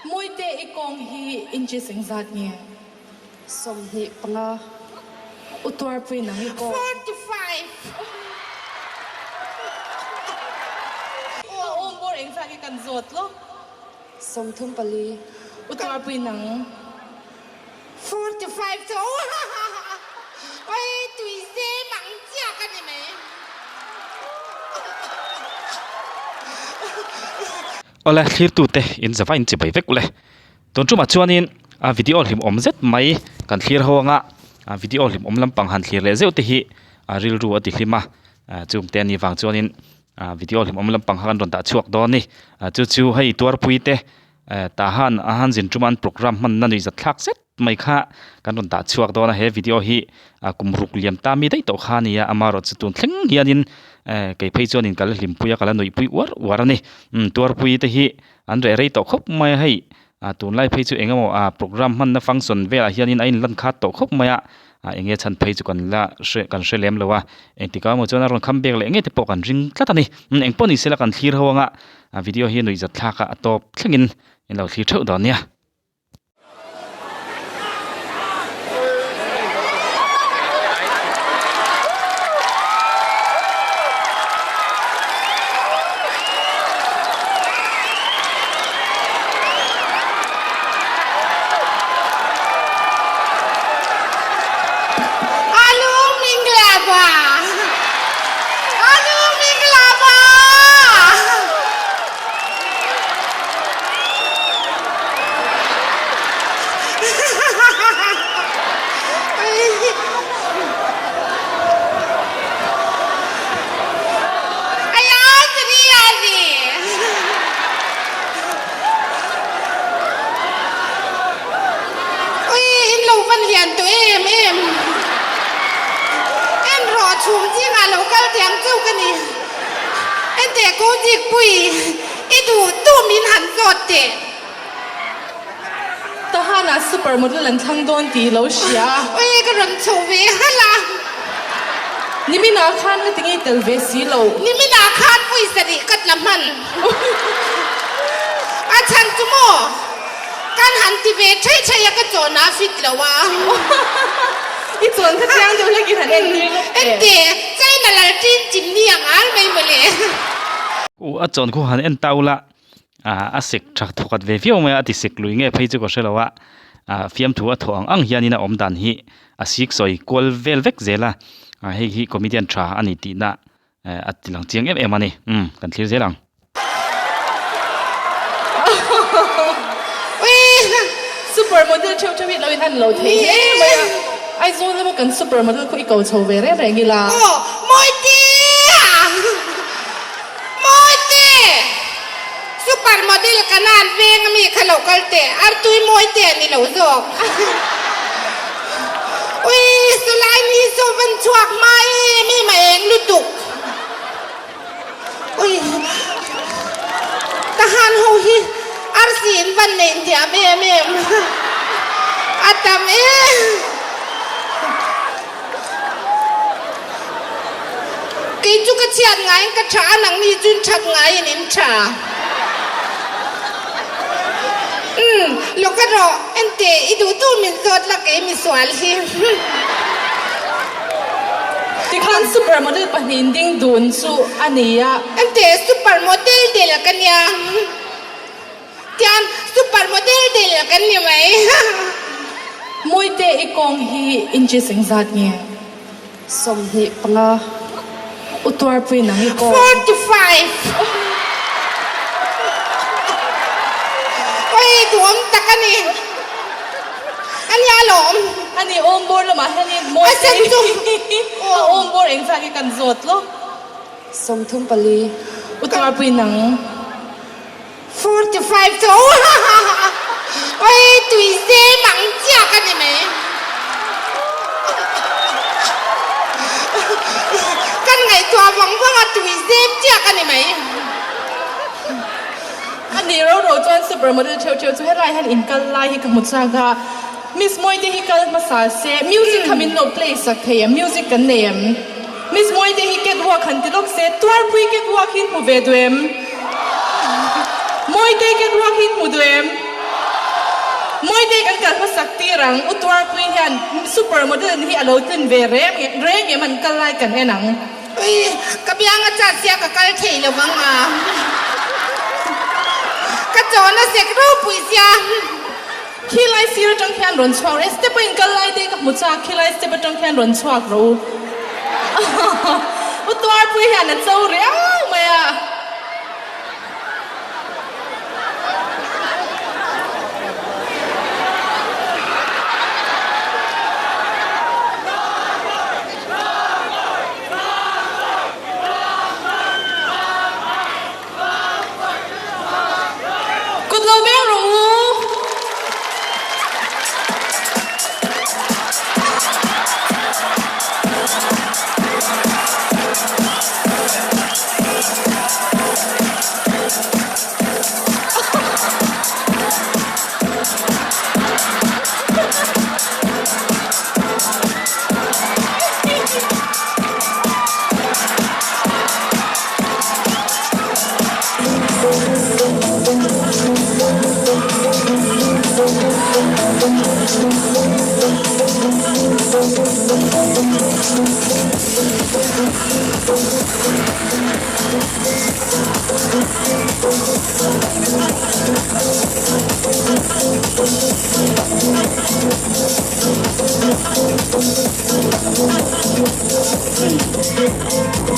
Mawite i kawng hi inches engzat nge? 25. U Tuarpui nang i kawng. 45. A awm bawr engzat nge kan zawt lo? 34. U Tuarpui nang. 45 chu oi tui zem ang chiah a ni mai. Awle thlirtute in zava in chibai vek ule. Tun tumah chuanin a video hlimawm zet mai kan thlir ho anga a video hlimawm lampang han thlir leh zeuh te hi a rilru a ti hlim a chungte anih vang chuanin a video hlimawm lampang kha kan rawn dah chhuak dawn a ni chu chu hei tuarpui te tah han a han zin tum a an programme hmanna nuih zat thlak zet mai kha kan rawn dah chhuak dawn a he video hi a kum ruk liam ta mi daih tawh kha a ni a amaherawh chu tun thleng hianin eh kei phei chuanin ka la hlimpui a ka la nuihpui uar uar a ni umm tuarpui te hi an reh rei tawh khawp mai a hei ah tunlai phei chu eng emaw ah programme hmanna function velah hianin a inlan khat tawh khawp mai a ah eng nge chhan phei chu kan la hre kan hre lem lo a engtikah emaw chuan a rawn kham bek leh ngei te pawh kan ring tlat a ni umm eng pawh ni sela kan thlir ho anga a video hi nuihzat thlak a a tawp thlengin in lo thlir theuh dawn nia. Alu Minglaba! Alu Minglaba! Ui, in lo van lian tawh em em. En rawh chhum zingah lo kal thiam chauh ka ni. Enteh ko Zikpui, i duh duh min han zawt teh. Tahanah super model an thlang dawn tih i lo hria. Ui, ka rawn chho ve halh a. Niminah khan ka ti ngei tel ve si lo. Niminah khan pawisa rih ka tla hman. A chhan chu maw? Kan han ti ve thei thei a ka chawn a fit lo a. I chawn kha chiang deuh hlek in han en tir lawk teh. Ente, China lal ṭin chimni ang al mai mawle. U a chawn khu han en ta ula a sek tha thawkhat ve viau mai a, a ti sek lui nge phei chu ka hre lo a, fiamthu a thawh ang ang hianin a awm dan hi a sik sawi kual vel vek zel a, hei hi comedian tha a ni tihna a ti lang chiang em em a ni, umm kan thlir zel ang. Super model theuh theuh hi lo in an lo thei hle mai a, Aizawl lama kan super model khu i ko chho ve reng reng ila. Aw Mawitea! Mawite! Super model ka nan veng ami kha lo kal teh, artui Mawite ni lo zawk. Ui, sawlai ni saw van chhuak hma em em a eng lutuk. Ui, ka han ho hi arsi in van nei thiam em em. A tam em. Kei chu ka chhiat ngaiin ka tha a, nangni chuin that ngaiin in tha. Umm, lawk a rawh, ente i duh duh min zawt la kei misual hi. Tikhan super model pahnihin ding dun chu a ni a. Ente super model del ka nia. Tian super model del kan ni mai. Mawite i kawng hi inches engzat nge? 25. U Tuarpui nang i kawng. 45. Oi duhawm tak a ni. A nia lawm. A ni awm bawr lamah hianin Mawite a awm bawr engzat nge kan zawt lo. 34. U Tuarpui nang. 45 chu oi tui zem ang chiah ka ni mai. Kan ngaihtuah vang vang a tui zem chiah ka ni mai. A nih ro ro chuan super model theuh theuh chu helai hian in kal lai hi ka hmu chak a, Miss Mawite hi kal hmasa se music kha min lo play sak thei em, music kan nei em? Miss Mawite hi catwalk han ti lawk se, Tuarpui catwalk hi in hmu ve duh em? Mawite catwalk hi in hmu duh em? Mawite kan kal hmasak tir ang, U Tuarpui hian super model hi a lo tlin ve reng reng em an kal lai kan en ang. Ui, ka biang a chat sia ka kal thei lo vang a. Ka chawn a sek ropui sia. Khilai sir atang khian rawn chhuak rawh e, step a inkal lai te ka hmu chak, khilai step atang khian rawn chhuak rawh u. U Tuarpui hian a cho riau mai a. Kut lo veng rawh u.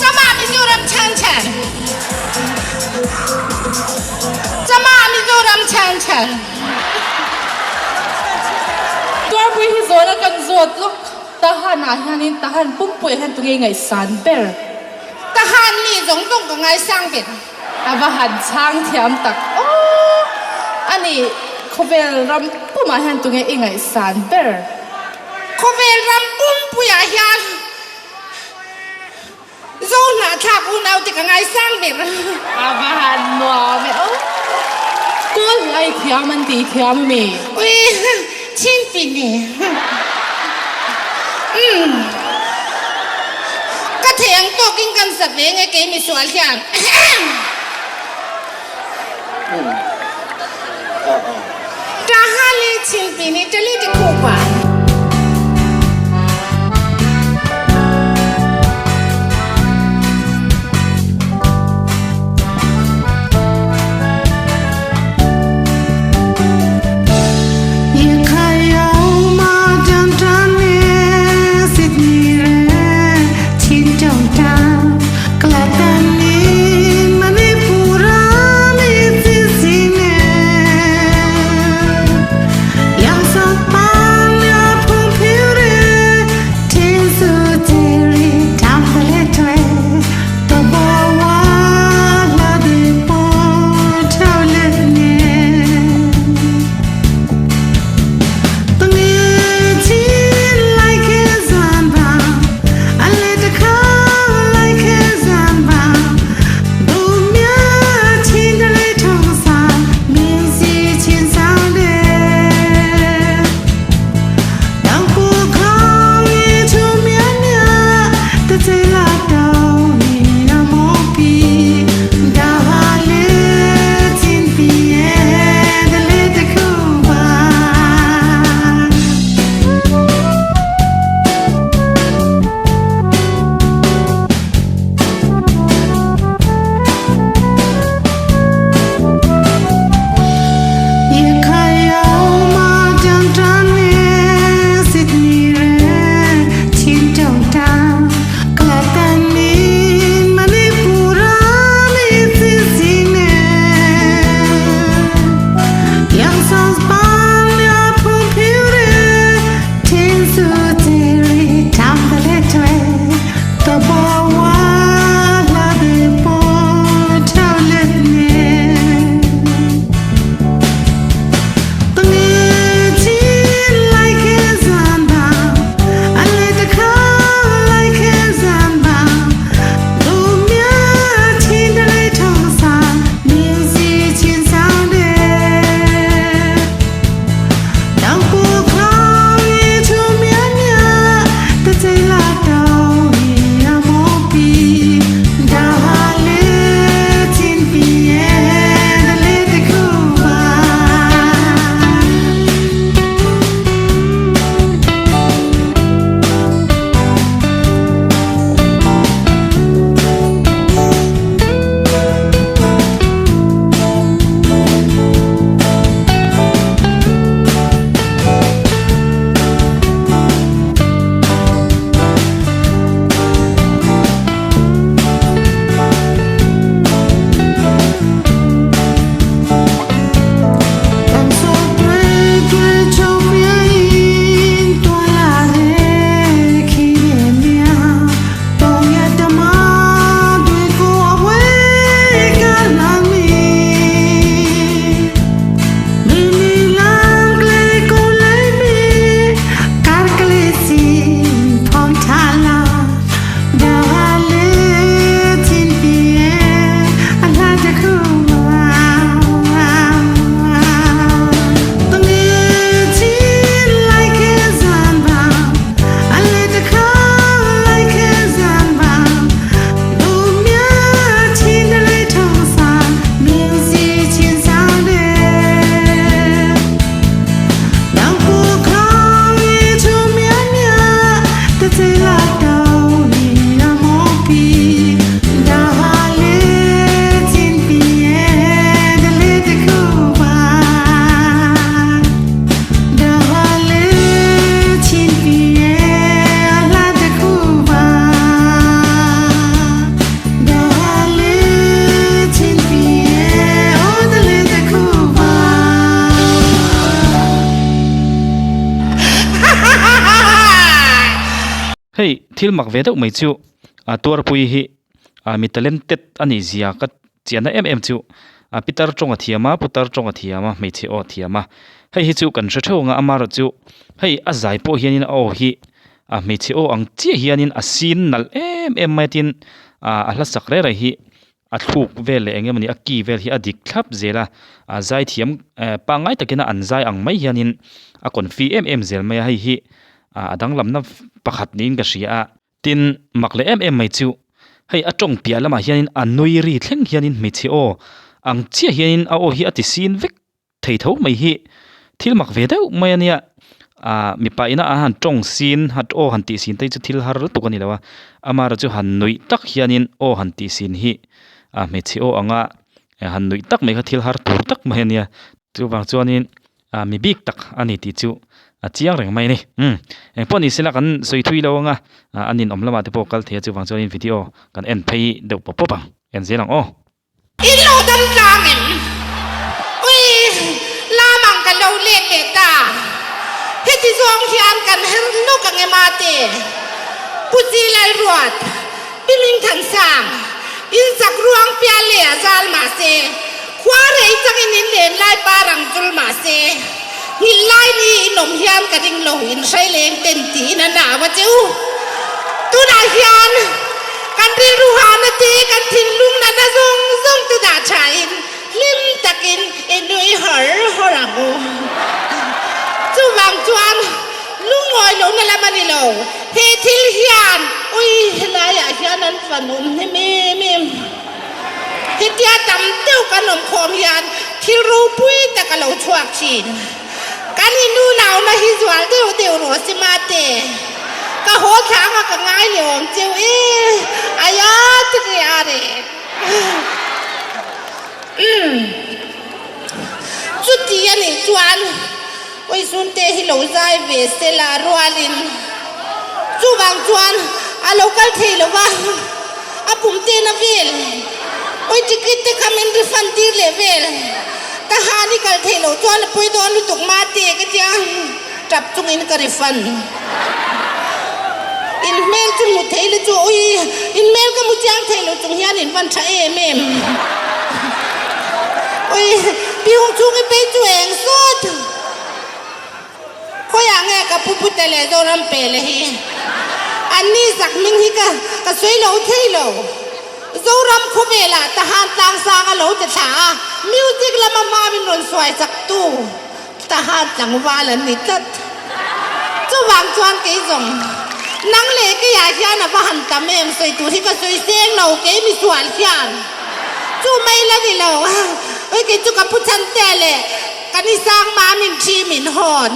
Chama Mizoram chhan chhan Chama Mizoram chhan chhan. Tuarpui hi zawhna kan zawt lawk. Tahan ah hianin Tahan pumpuiah hian tunge ngaihsan ber? Tahan mi zawng zawng ka ngaisang ber. A va han chhang thiam tak aw! A nih, khawvel ram pumah hian tunge i ngaihsan ber? Khawvel ram pumpuiah hian Zo hnahthlak unaute ka ngaisang ber. A va han nuam e aw! Kawl hi ai thiam an tih thiam a mi? Ui, chinpin e. Umm. Ka thei ang tawkin kan sa ve nge kei misual hian. Ṭahali chinpin i ṭali ti khupa. Hei thil mak ve deuh mai chu a tuarpui hi ah mi talented a nih zia ka chiahna em em chu a pitar tawng a thiam a putar tawng a thiam a hmeichhe aw a thiam a hei hi chu kan hre theuh ang a amaherawh chu hei a zai pawh hianin a aw hi a hmeichhe aw ang chiah hianin a sin nalh em em mai a tin ah a hla sak reng reng hi a thluk vel leh eng emawni a ki vel hi a dik thlap zel a a zai thiam eh pangngai takin a an zai ang mai hianin a confi em em zel mai a hei hi ah a danglamna pakhat niin ka hria a. Tin, mak leh em em mai chu hei a tawng piah lamah hianin a nui ri thleng hianin hmeichhe aw ang chiah hianin a aw hi a ti sin vek thei tho mai hi thil mak ve deuh mai a nia. Aaa mipa ina a han tawng sin hat aw han tih sin te hi chu thil har lutuk a ni lo a, amaherawhchu chu han nuih tak hianin aw han tih sin hi a hmeichhe aw anga han nuih tak mai kha thil har tur tak mai a nia. Chuvang chuanin ah mi bik tak a ni tih chu a chiang reng mai a ni. Umm engpawh ni sela kan sawi thui lo ang a, ah a ninawm lamah te pawh kal thei a chuvang chuanin video kan en phei deuh pawp pawp ang, en zel ang aw. In lo dam tlang em? Ui, lam ang ka lo let leh ta. Heti zawng hian kan her nawk ang em a te? Pu Chi Lalruat, Pi Mingthansang, in chak ruang pial leh a zal mah se, khua rei changin in len lai par ang chul mah se, nghilh lai ni in awm hian ka ring lo, in hrai leng ten tiin a nau a che u. Tunah hian kan rilru hahna te, kan thinlung natna zawng zawng te dah thain hlim takin i nui hawr hawr ang u. Chuvang chuan lungawi lohna lam a ni lo. He thil hian ui helaiah hian an fan awm hnem em em. Hetia tam deuh kan awm khawm hian thil ropui tak a lo chhuak thin. Kan inunau-na hi zual deuh deuh rawh si mate. Ka haw thla anga ka ngai leh awm cheu e, aia ti ve a re. Umm. Chuti a nih chuan Uisunte hi lo zai ve se la rualin chuvang chuan a lo kal thei lo va, a pum ten a vel. Ui ticket te kha min refund tir leh vel. Ka han i kal thei lo chuan a pawi dawn lutuk mate ka tia tap chungin ka refund. In hmel chu hmu thei la chu ui in hmel ka hmu chiang thei lo chung hian in van tha em em. Ui piung chung i pei chu eng sawt. Khawiah nge ka pu pute leh Zoram pe le hi. An ni zak hming hi ka ka sawi lo thei lo. Zoram khawvelah Tahan tlangsang a lo ti thla a, music lama hma min rawn suai chak tu. Tahan tlangval an ni tlat. Chuvang chuan kei zawng, nang leh keiah hian a va han tam em sawi tur hi ka sawi seng lo, kei misual hian chu mai la ni lo. Oi kei chu ka pu chhan te leh ka ni sang ma min thi min hawn.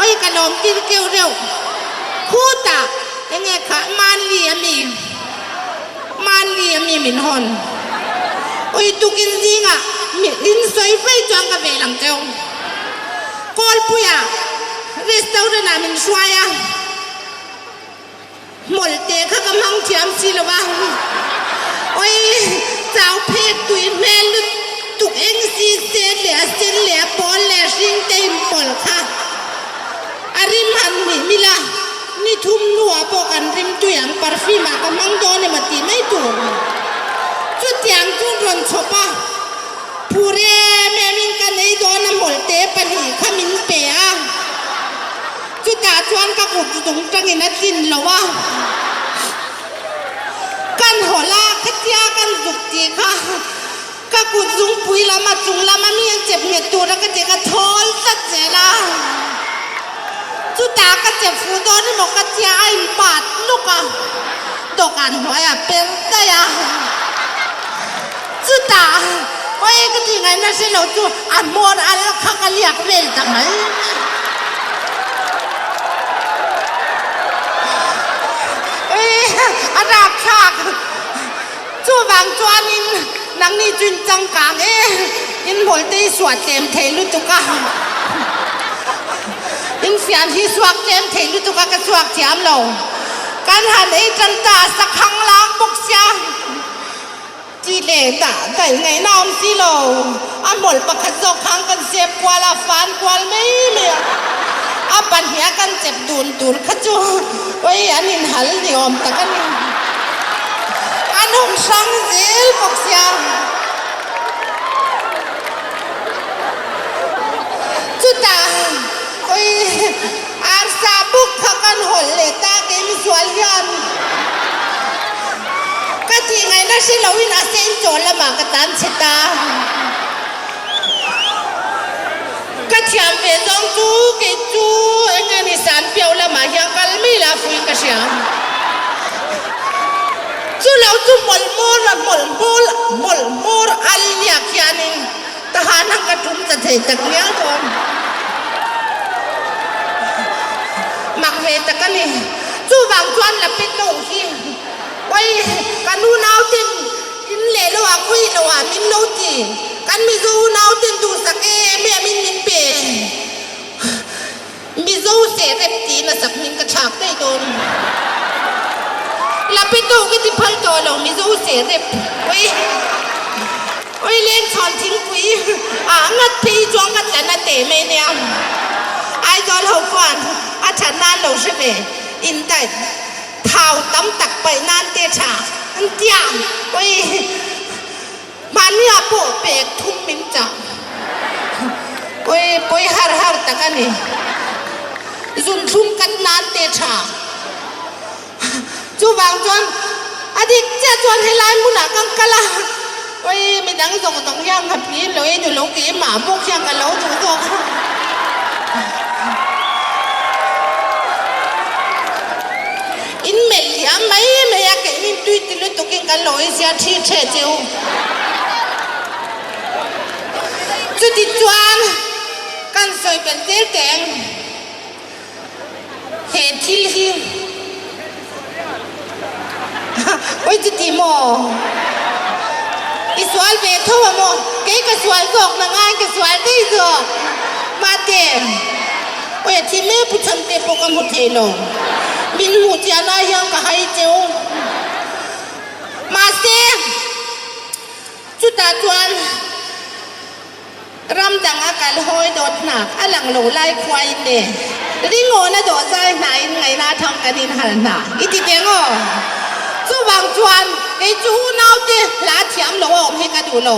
Oi ka lawm tir keuh reuh. Khutah enge kha Manli a mi. Hmanni a mi min hawn. Ui tukin zingah mi in sawi fei chuan ka vel ang cheu. Kawlpuia restaurant ah min hruai a, hmawlhte kha ka hmang thiam si lo va. Ui chau phek tui hmel lutuk eng si sen leh a sen leh a pawl leh a hring te inpawlh kha. A rim han hnih mila ni thum hnuah pawh kan rim tui ang, perfume ah ka hmang dawn emaw tih mai tur. Chutiang chu rawn chhawp a, phur em em in ka nei dawn a hmawlhte pahnih kha min pe a, chutah chuan ka kut zung tangin a tlin lo a, kan hawlh a, khatia kan zuk tih kha. Ka kut zungpui lam a chung lam a mi an chep nghet tur a ka ti ka thawl tlat zel a. Chutah ka chep fuh dawn emaw ka tia a in pat luk a, dawhkan hnuai a per daih a. Chutah awi ka tih ngaihna hre lo chu a hmawr al kha ka liak vel ta mai. Awi a rapthlak. Chuvang chuanin nangni chu in changkang e, in hmawlte hi suah tlem thei lutuk a, in fian hi suak tlem thei lutuk a ka chhuak thiam lo. Kan han ei tan ta a sakhang lang bawk sia. Tih leh dah daih ngaihna awm si lo. A hmawlh pakhat zawk khang kan sep kual a, fan kual mai mai a. A pahniha kan chep dun tur kha chu oi an inhal ni awm tak a ni. An awm hrang zel bawk sia. Chutah oi arsa buk kha kan hawlh leh ta kei misual hian ka tih ngaihna hre loin a sein chaw lamah ka tan chhe ta. Ka thiam ve zawng chu kei chu eng nge ni san piau lamah hian kal mai la fuin ka hria. Chu lo chu hmawlh hmawr a hmawlh hmawlh hmawlh hmawr al liak hianin tahan ang ka tum ta thei tak ngial dawn. Mak ve tak a ni. Chuvang chuan la pe to hi oi ka nu nau ten in leh lo ah khawi lo ah min lo ti. Kan Mizo unau ten duhsak em em in min pe. Mizo seh rep tiin a sak hming ka thlak daih dawn. Lapito ka ti phal tawh lo Mizo seh rep. Oi oi leng chhawn thingpui ah ngat phei chuan ka tlan a teh mai nia. Aizawl ho khuan a that nan lo hre ve in daih thau tam tak paih nan te tha an tia. Oi Mahnia pawh pek thum min chah. Pawi pawi har har tak a ni. Zunthlum kat nan te tha. Chuvang chuan a dik chiah chuan helai hmunah kan kal a, pawi midang zawng zawng hian ka pi lo i duh lo keimah bawk hian ka lo duh zawk a. In melh liam mai mai a, keinin tui ti lutukin kan lo inzia thi the cheu. Chuti chuan kan sawi belh zel teng he thil hi oi chuti maw? I sual ve tho a maw? Kei ka sual zawk na ngai ka sual daih zawk. Mate. Oi a thi mek pu Chhangte pawh ka hmu thei lo. Min hmuh chiah lai hian ka hai cheu. Mahse, chutah chuan ram dang a kal hawi dawt hnak a lang lo lai khuain le ringawn a dawh zai hnain ngaihna thang kan inhal hna i ti teng aw. Chuvang chuan kei chu unaute hla thiam lo a awm hi ka duh lo.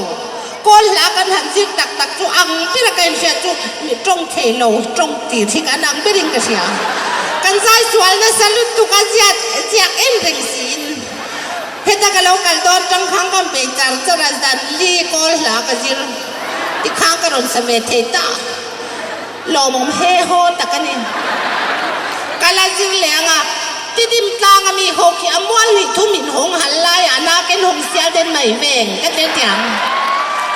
Kawl hla kan han zir tak tak chu ang ber a ka inhriat chu mi tawng thei lo tawng tir hi kan ang berin ka hria. Kan zai sual nasa lutuk a ziat ziak em reng siin heta ka lo kal dawn tang khang kan bei char char a zan li kawl hla ka zir tikhang ka rawn sa ve thei ta lawmawm he haw tak a ni. Ka la zir leh anga Tidim tlang a mi ho khi a mual hnih thum in hawng hal lai ah nakin hawng sial den mai veng ka tel tiang.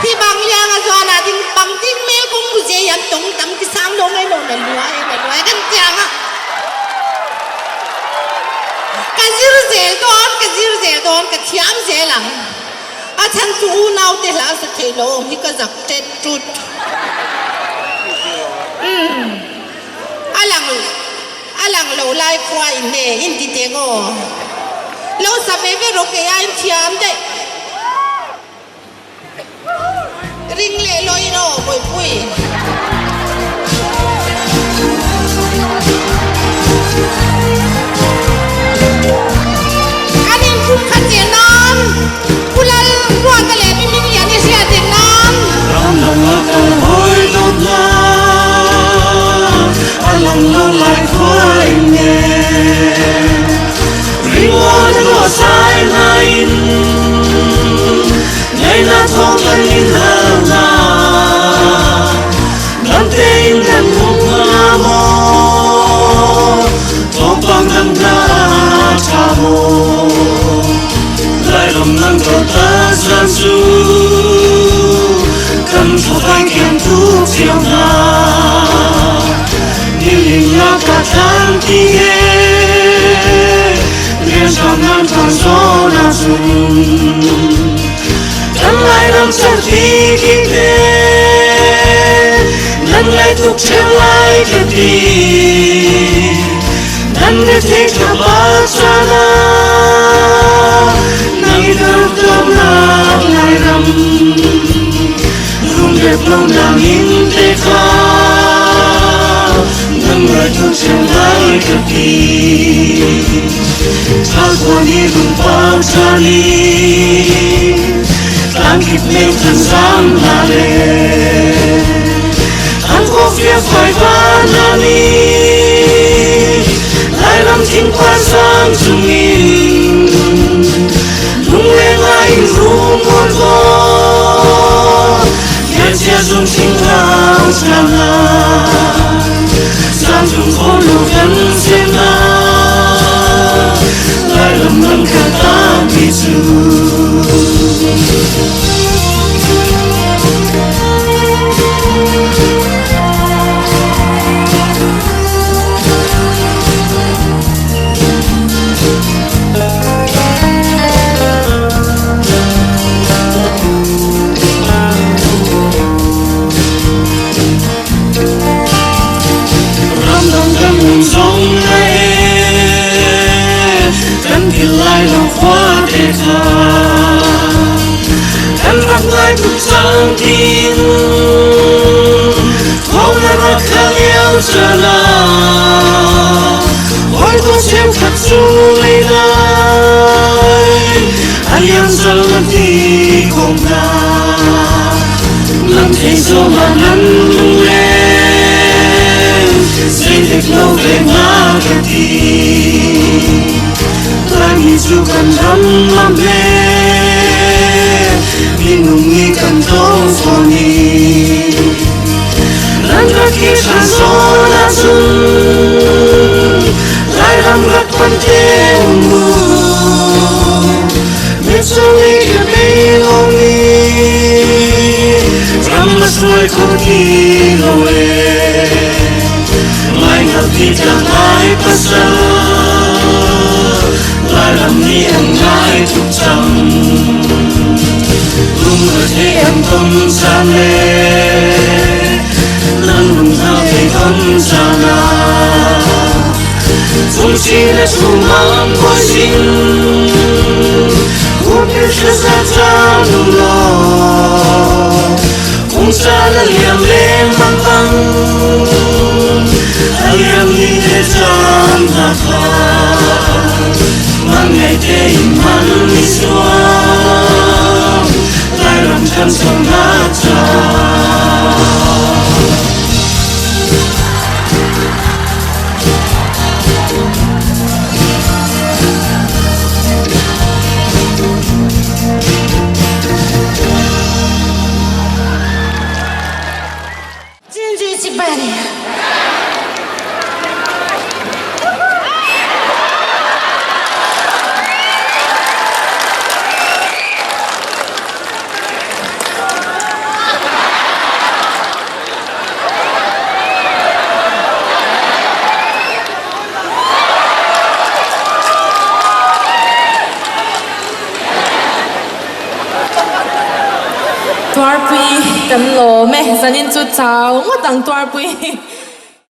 Hi bang liang a zuan ah ding bang ding mel kong bu je yan tong tam ki sang lo ngai lo na luai na luai kan tiang a. Ka zir zel dawn ka zir zel dawn ka thiam zel ang. A chhan chu unau te hla sa thei lo awm hi ka zak tet tut. Umm. A lang a lang lo lai khua in nge in ti teng aw. Lo sa ve ve rawh kei a in thiam daih. Ring leh lawiin aw Bawihpui. Kan inkhum khat zel nan Pu Lal Ruata leh Pi Hminglian i hriat reng nan. Ram danga kal hawi dawt na a lang lo lai khua in nge Ringawn a dawh sai hnaiin ngaihna thawng kan in hal hna Dam tein kan um hnga maw Thawngpang dang hna tha maw Lairam nan dawt a zan cu kan thlafai kiang tuk cio hna Nilin lak ah thlan ti he rianhrang nan ṭuan zawn ahcun kan Lairam cerhti ki te nan ngai tuk ṭheo lai ka ti Nan rethei thlapa caan ah nang i dortomnak le. cheu lai ka ti Thal khua ni lungpar tha ni Tlang kip leng than zam hna le An khua fia fai van hna ni Lairam thingpar sang chungin Lungleng ai in rum mual vaw Ngianchia zum thing tlang sang ah Sang chung khaw lo kan sem hna Lairam ram kan tampi cu. Ramdang kan um zong le kan philh lai lo khua te kha kan rak ngai tuk cang tin thawng na rak kha lio caan ah hawikom cheukhat cu lei lai a liam zal na ti ko hna lam thei zong ah nan lunglen zeitik lo ve hnga ka ti Laimi cu kan ram a hme minung nih kan tong fawn i nan rak i ṭhan zawn ahcun Lairam rak panh te mu Mitchung i ka bei lawng nih ram a hruai kho ti lo ee Mai hngal ti tlang lai pasal Lairam nih an ngai tuk cang Lungre an ton caan le nan lung hna thei ton caan ah Fungsi le chumang bawi sin Upil thlaza cang law Kum caan a liam lengmang bang A liam ni te caan hna kha Man ngei tein man i zuam Lairam ṭhanchonak caah. Cinci Cipani. Tuarpui kan lawm e. Zanin chu chau ngawt ang Tuarpui.